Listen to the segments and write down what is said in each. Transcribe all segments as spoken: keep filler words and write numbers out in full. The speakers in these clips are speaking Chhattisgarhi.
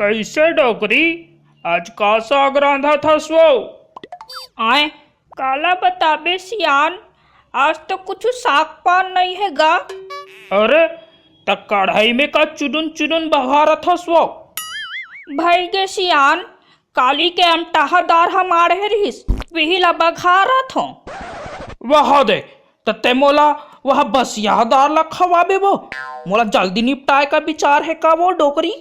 कइसे डोकरी, आज का साग रांधत हस वो? आय, काला बताबे सियान, आज तो कुछु साग पान नइ हे गा। अरे, त कढ़ाई में का चुनुन चुनुन बघारत हस वो? भई गे सियान, काली के अमटाहा दार ह माढ़े रिहिस, विही ला बघारत हों। वहा दे, त ते मोला वहा बसिया दार ला खवाबे वो? मोला जल्दी निपटाए का विचार हे का वो डोकरी?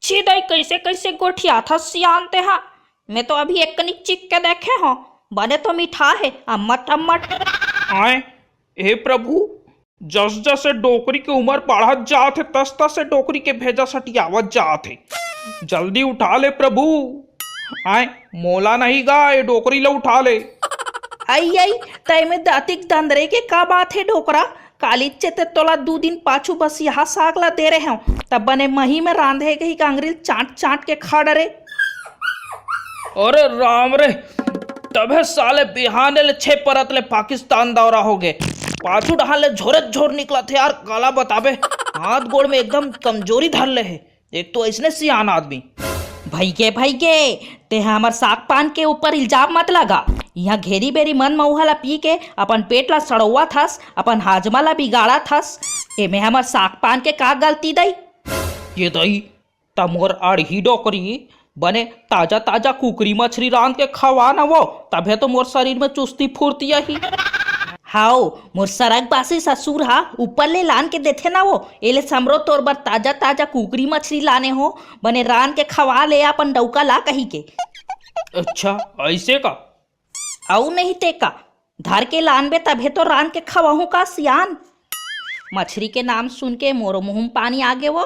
छी दई, कइसे कइसे गोठियाथस सियान तेहा। मैं तो अभी एक कनिक चिख के देखे हों, बने तो मीठा हे, अम्मट अम्मट। आय, हे प्रभु, जस जस ए डोकरी के उमर बाढ़त जात हे, तस तस ए डोकरी के भेजा सटियावत जात हे। जल्दी उठा ले प्रभु। आय, मोला नहीं गा, ए डोकरी ला उठा ले। अई, अई, तय में दातिक दंदरे के का बात हे डोकरा? कालीच ते तोला दू दिन पाछू बसिया साग ला दे रहे हों, तब बने मही में रांधे गही कांगरी ल चांट चांट के खा डरे। अरे राम रे, तभे साले बिहाने ले छे परत ले पाकिस्तान दौरा हो गे। पाछू डहान ले झोरे झोर निकलत हे यार, काला बताबे। हाथ गोड़ में एकदम कमजोरी धर ले हे, एक तो अइसने सियान आदमी। भई गे, भई गे, तेहा हमर साग पान के ऊपर इल्जाम मत लगा। इहाँ घेरी बेरी मन मउहा ला पी के अपन पेट ला सड़ोवत हस, अपन हाजमा ला बिगाड़त हस। एमे हमर साग पान के का गलती दई? ये दई, त मोर अड़ही डोकरी, बने ताजा ताजा कुकरी मछरी रांध के खवा न वो, तभे तो मोर शरीर में चुस्ती फुर्ती आही। हाओ, मोर सरग बासी ससुर हा ऊपर ले लान के देथे न वो, एले समरो तोर बर ताजा ताजा कुकरी मछरी लाने हों, बने रांध के खवा ले अपन डौका ला कही के। अच्छा, अइसे का? अउ नहीं ते का, धर के लानबे तभे तो रांध के खवाहूं का सियान। मछरी के नाम सुन के मोरो मुंह में पानी आ गे वो।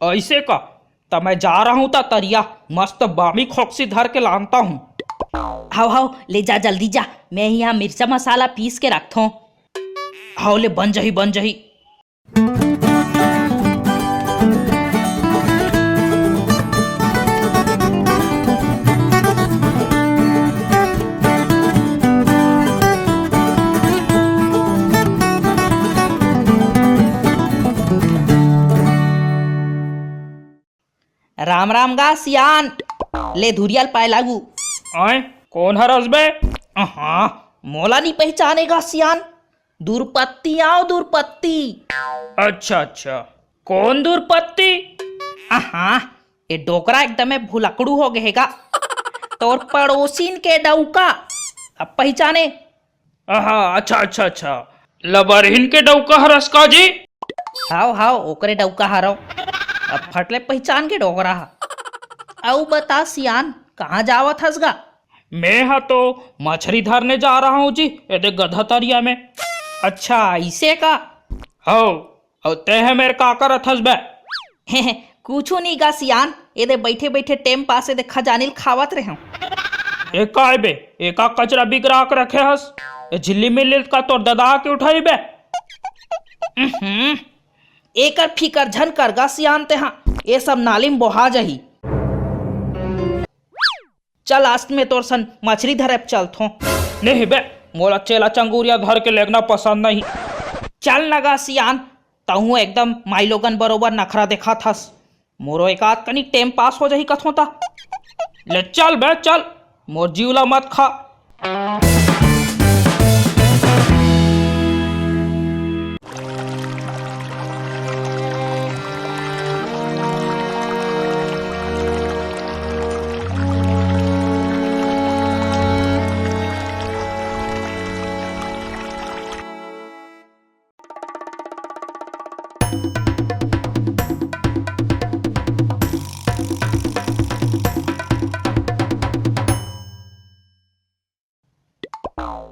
अइसे का? त मैं जा रहा हूँ, त तरिया मस्त बामी खोकसी धर के लानता हूँ। हाव, हाव, ले जा, जल्दी जा, मैं यहाँ मिर्चा मसाला पीस के रखथों। हाव, ले, बन जही, बन जही। राम राम गा सियान, ले धुरिया ल पाय लागू। आय, कोन हरस बे? अहाँ, मोला नी पहिचाने गा सियान, दुरपत्ती आव दुरपत्ती। अच्छा, अच्छा, कोन दुरपत्ती? अहाँ, ए डोकरा एकदमे भुलकड़ू हो गे हे गा। तोर पड़ोसिन के डौका, अब पहिचाने? आहा, अच्छा, अच्छा, अच्छा। लबरहिन के डौका हरस का जी? हाव, हाव, ओकरे डौका हरव। अब फट ले पहिचान के डोकरा ह। अउ बता सियान, कहाँ जावत हस गा? मैं ह तो मछरी धरने जा रहा हूँ जी, एदे गधा तरिया में। अच्छा, अइसे का? हव, अउ तें ह मेर का करत हस बे? कुछु नी गा सियान, एदे बइठे बइठे टेम पास एदे खजानिल खावत रेहेंव। ए काय बे, ए का कचरा बिगरा के रखे हस? ए झिल्ली मिल्ली का तोर ददा के उठाही बे? उहुं, एकर फिकर झन कर गा सियान तेंहा, ए सब नाली म बोहा जाही। चल, आज मैं तोर सन मछरी धरे चलथों। नहीं बे, मोला चेला चंगुरिया धर के लेगना पसंद नहीं। चल न गा सियान, तहूँ एकदम माईलोगन बरोबर नखरा देखात हस। मोरो एकाध कनी टेम पास हो जाही कथों त। ले चल बे, चल, मोर जीव ला मत खा।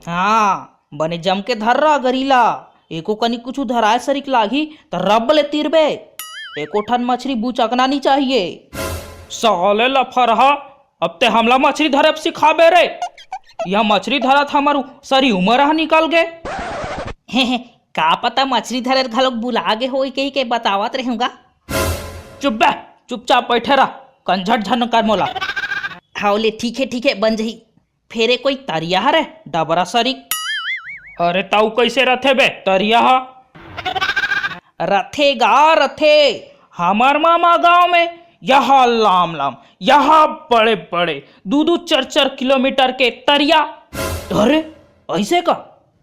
हाँ, बने जम के धर रहा गरीला। एको कनी कुछु धराए सरीक लागही, त रब ले तीरबे। एको ठन मछरी बुचकना नी चाहिए। साले लफरहा, अब ते हमला मछरी धरब सिखाबे रे। यह मछरी धरत हमर सरी उमर ह निकल गे। का पता मछरी धरे घलोक बुला गे होई कही के बतावत रहूंगा। चुप बे, चुपचाप बैठे रह, कंझट झन कर मोला। हाव ले, ठीक हे, ठीक हे, बन जही। फेरे कोई तरिया हरे, डबरा सरीक। अरे ताऊ, कैसे रथे बे तरिया ह? रथे गा, रथे। हमर मामा गांव में यहाँ लाम लाम, यहाँ बड़े बड़े, दू दू चार चार किलोमीटर के तरिया। अरे, ऐसे का?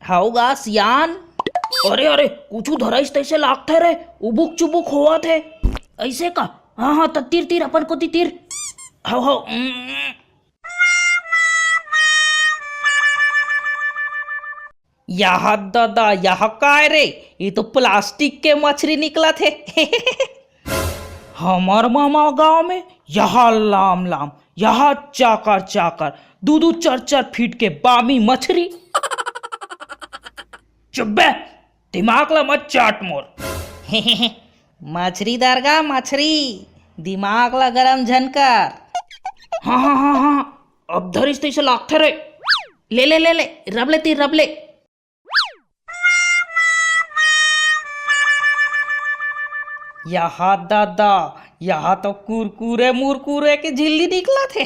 हव गा सियान। अरे, अरे, कुछु धराइस तैसे लागथे रे, उबुक चुबुक होवत हे। ऐसे का? हाँ, हाँ, त तीर, तीर, अपन कोती तीर। हव, हव, उम्म। यह ददा, यह काय रे? ये तो प्लास्टिक के मछरी निकलत हे। हमर मामा गांव में यह लाम लाम, यह चाकर चाकर, दू दू चार चार फीट के बामी मछरी। चुप बे, दिमाग ला मत चाट मोर। मछरी दरगा मछरी, दिमाग ला गरम झन कर। हाँ, हाँ, हाँ, हाँ, अब धरिस तैसे लागथे रे। ले, ले, ले, ले, रब ले तीर, रब ले। यहाँ दादा, यहाँ तो कुरकुरे मुरकुरे के झिल्ली निकलत हे।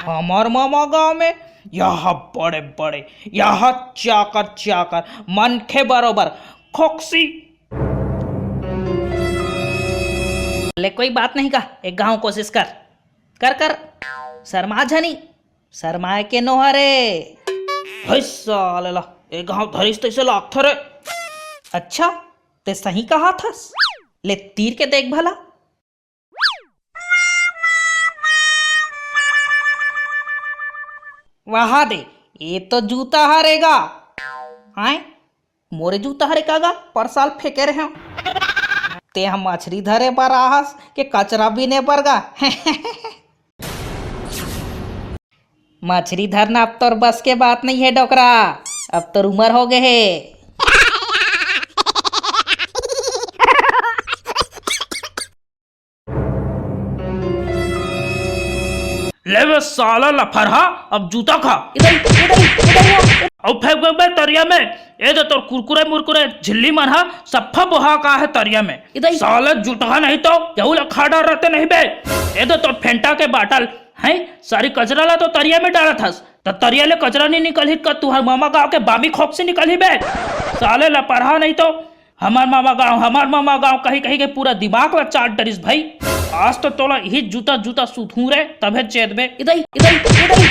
हमर मामा गांव में यहाँ बड़े बड़े, यहाँ चाकर चाकर, मनखे बरोबर खोकसी। ले कोई बात नहीं का, एक घाव कोशिश कर, कर कर, शर्मा झनी, शर्माए के नोहरे। हई साले ला, एक घाव धरिस तैसे लागथे रे। अच्छा, ते सही कहा थस, ले तीर के देख भला। वहा दे, ये तो जूता हरे गा। आय, मोरे जूता हरे का गा, पर साल फेंके रहे। ते हम मछरी धरे बर आहस के कचरा बीने बर गा? मछरी धरना अब तोर बस के बात नहीं है डोकरा, अब तोर उम्र हो गए है। ले बे साला लफरहा, अब जूता खा। इधर, इधर, इधर। अउ फेंक दे बे तरिया में। ए दे तोर कुरकुरे मुरकुरे झिल्ली मन हा, सफ्फा बोहा का है तरिया में। इधर। साला जुटहा नहीं तो केहू ला खा डार रहते नहीं बे। ए दे तोर फेंटा के बाटल है, सारी कचरा ला तो तरिया में डालत हस, त तरिया ले कचरा नहीं निकलही का, तुहर मामा गांव के बामी खोक से निकलही बे। साले लपरहा नहीं तो हमार मामा गांव, हमार मामा गांव कही कही के पूरा दिमाग ला चाट डरिस भाई। आज तो तोला इही जूता जूता सुथूं रे, तभे चेत बे। Idai, Idai, Idai,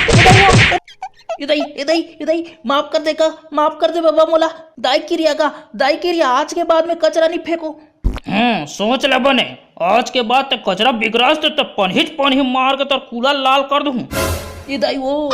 Idai, Idai, Idai, माफ कर दे का, माफ कर दे बाबा मोला। दाई किरिया का, दाई किरिया, आज के बाद में कचरा नहीं फेंको। हम्म, सोच ले बने, आज के बाद ते कचरा बिगरास ते, ते पनहिच पनही मार के तोर कूला लाल कर दूं। इदई वो।